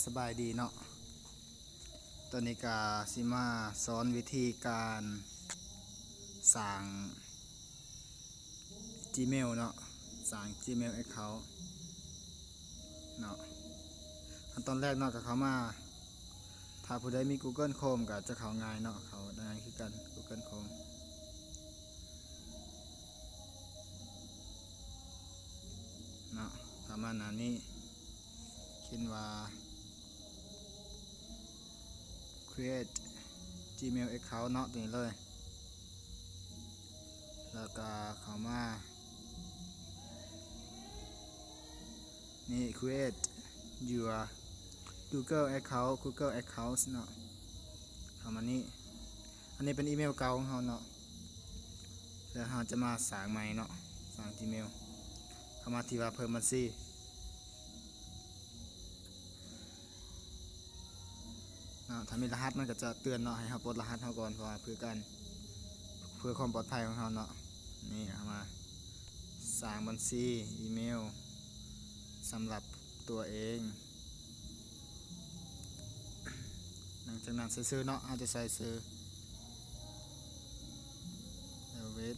ສະບາຍດີເນາະ, ຕອນນີ້ກະຊິມາສອນວິທີການສ້າງ Gmail ເນາະ, ສ້າງ Gmail account ເນາະ. ຂັ້ນຕອນແລກເນາະ ກະເຂົ້າມາ, ຖ້າຜູ້ໃດມີ Google Chrome ກະຈະເຂົ້າງ່າຍເນາະ, ເຂົ້າງ່າຍຄືກັນ Google Chrome ເນາະ. ເຂົ້າມາໜ້ານີ້ ຂຽນວ່າ create Gmail account ເນາະ ຕົວນີ້ເລີຍ, ແລ້ວກະເຂົ້າມານີ້ create your Google account, Google account ເນາະ. ເຂົ້າມານີ້ ອັນນີ້ເປັນອີເມວເກົ່າຂອງເຮົາເນາະ, ແລ້ວເຮົາຈະມາສ້າງໃໝ່ເນາະ, ສ້າງ Gmail. ເຂົ້າມາທີ່ວ່າເພີ່ມບັນຊີເນາະ, ຖ້າມີລະຫັດມັນກະຈະເຕືອນເນາະ, ໃຫ້ເຮົາປົດລະຫັດເຮົາກ່ອນ ເພາະວ່າເພື່ອການ ເພື່ອຄວາມປອດໄພຂອງເຮົາເນາະ. ນີ້ເຮົາມາສ້າງບັນຊີອີເມວສຳລັບຕົວເອງ. ຫຼັງຈາກນັ້ນໃສ່ຊື່ເນາະ, ເຮົາຈະໃສ່ຊື່ Elvis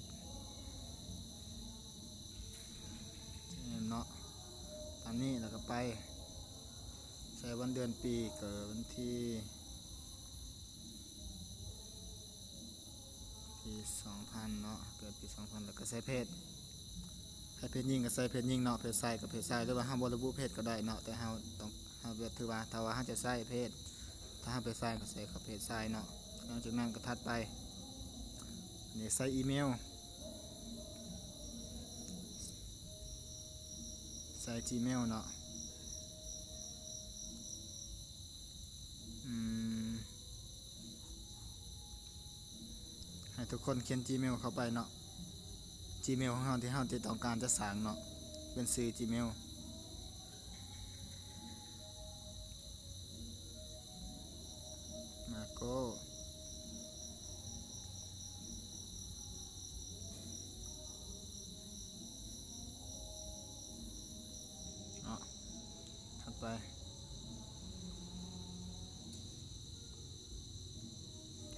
ເນາະ ຕາມນີ້ ແລ້ວກະໄປໃສ່ວັນເດືອນປີເກີດ, ວັນທີ ປີສອງພັນເນາະ, ເກີດປີສອງພັນ ແລ້ວກະໃສ່ເພດ, ໃຫ້ເພດຍິງກະໃສ່ເພດຍິງເນາະ, ເພດຊາຍກະເພດຊາຍ ຫຼືວ່າເຮົາບໍ່ລະບຸເພດກະໄດ້ເນາະ, ແຕ່ເຮົາຕ້ອງ ເຮົາແບບຖືວ່າ ຖ້າວ່າເຮົາຈະໃສ່ເພດ, ຖ້າເຮົາເພດຊາຍກະໃສ່ເພດຊາຍເນາະ. ຫຼັງຈາກນັ້ນກະຖັດໄປ ນີ້ໃສ່ອີເມວ ໃສ່ Gmail ເນາະ. ອືມ ໃຫ້ທຸກຄົນຂຽນ Gmail ເຂົ້າໄປເນາະ, Gmail ຂອງເຮົາທີ່ເຮົາທີ່ຕ້ອງການຈະສ້າງເນາະ, ເປັນຊື່ Gmail ມາໂກ ເນາະ. ຖັດໄປ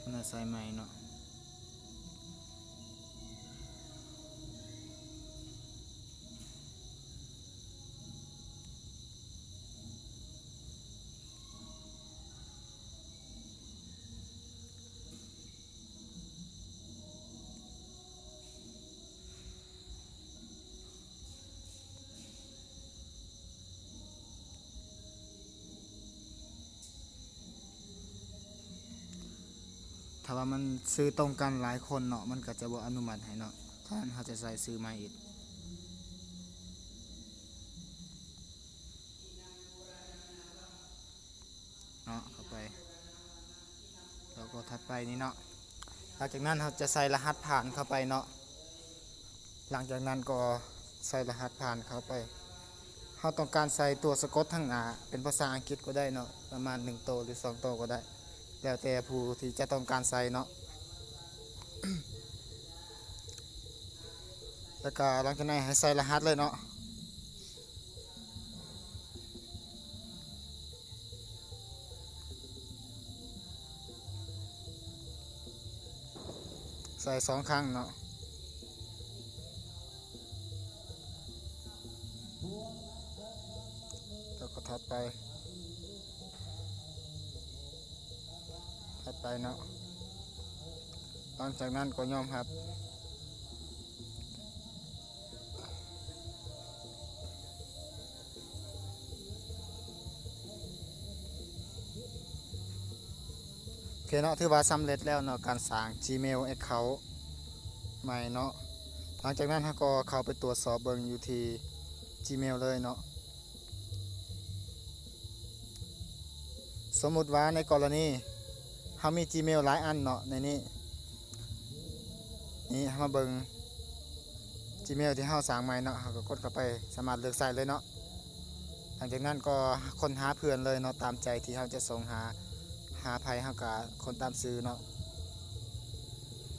ອັນນັ້ນໃສ່ໃໝ່ເນາະ. ຖ້າວ່າມັນຊື່ຕົງກັນຫຼາຍຄົນເນາະ ມັນກະຈະບໍ່ອະນຸມັດໃຫ້ເນາະ, ຖ້າເຮົາຈະໃສ່ຊື່ໃໝ່ອີກເນາະ. ເຂົ້າໄປ ແລ້ວກໍຖັດໄປນີ້ເນາະ. ຫຼັງຈາກນັ້ນເຮົາຈະໃສ່ລະຫັດຜ່ານເຂົ້າໄປເນາະ. ຫຼັງຈາກນັ້ນກໍໃສ່ລະຫັດຜ່ານເຂົ້າໄປ. ເຮົາຕ້ອງການໃສ່ຕົວສະກົດທາງໜ້າ ເປັນພາສາອັງກິດກໍໄດ້ເນາະ, ປະມານໜຶ່ງໂຕ ຫຼື ສອງໂຕກໍໄດ້ ແລ້ວແຕ່ຜູ້ທີ່ຈະຕ້ອງການໃສ່ເນາະ. ແລ້ວກໍຫຼັງຈາກນັ້ນໃຫ້ໃສ່ລະຫັດເລີຍເນາະ. ໃສ່ສອງຄັ້ງເນາະ. ແລ້ວກໍຖັດໄປ ຖັດໄປເນາະ. ຫຼັງຈາກນັ້ນກໍຍອມຮັບ. ໂອເຄເນາະ, ຖືວ່າສຳເລັດແລ້ວເນາະ ການສ້າງ Gmail account ໃໝ່ເນາະ. ຫຼັງຈາກນັ້ນເຮົາກໍເຂົ້າໄປຕວດສອບເບິ່ງຢູ່ທີ່ Gmail ເລີຍເນາະ. ສົມມຸດວ່າໃນກໍລະນີເຮົາມີ Gmail ຫຼາຍອັນເນາະ ໃນນີ້ ນີ້ເຮົາມາເບິ່ງ Gmail ທີ່ເຮົາສ້າງໃໝ່ເນາະ, ເຮົາກໍກົດເຂົ້າໄປ ສາມາດເລືອກໃຊ້ເລີຍເນາະ. ຫຼັງຈາກນັ້ນກໍຄົ້ນຫາເພື່ອນເລີຍເນາະ, ຕາມໃຈທີ່ເຮົາຈະສົ່ງຫາ ຫາໃຜເຮົາກໍຄົ້ນຕາມຊື່ເນາະ.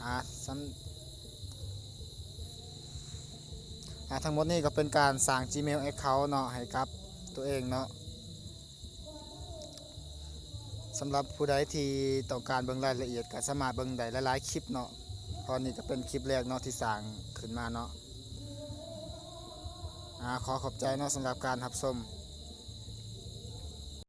ອາ ສຳ ອາ ທັງໝົດນີ້ກໍເປັນການສ້າງ Gmail account ເນາະ ໃຫ້ກັບຕົວເອງເນາະ. ສຳລັບຜູ້ໃດທີ່ຕ້ອງການເບິ່ງລາຍລະອຽດ ກໍສາມາດເບິ່ງໄດ້ຫຼາຍໆຄລິບເນາະ ເພາະນີ້ກໍເປັນຄລິບແລກເນາະທີ່ສ້າງຂຶ້ນມາເນາະ. ອາ ຂໍຂອບໃຈເນາະ ສຳລັບການຮັບຊົມ.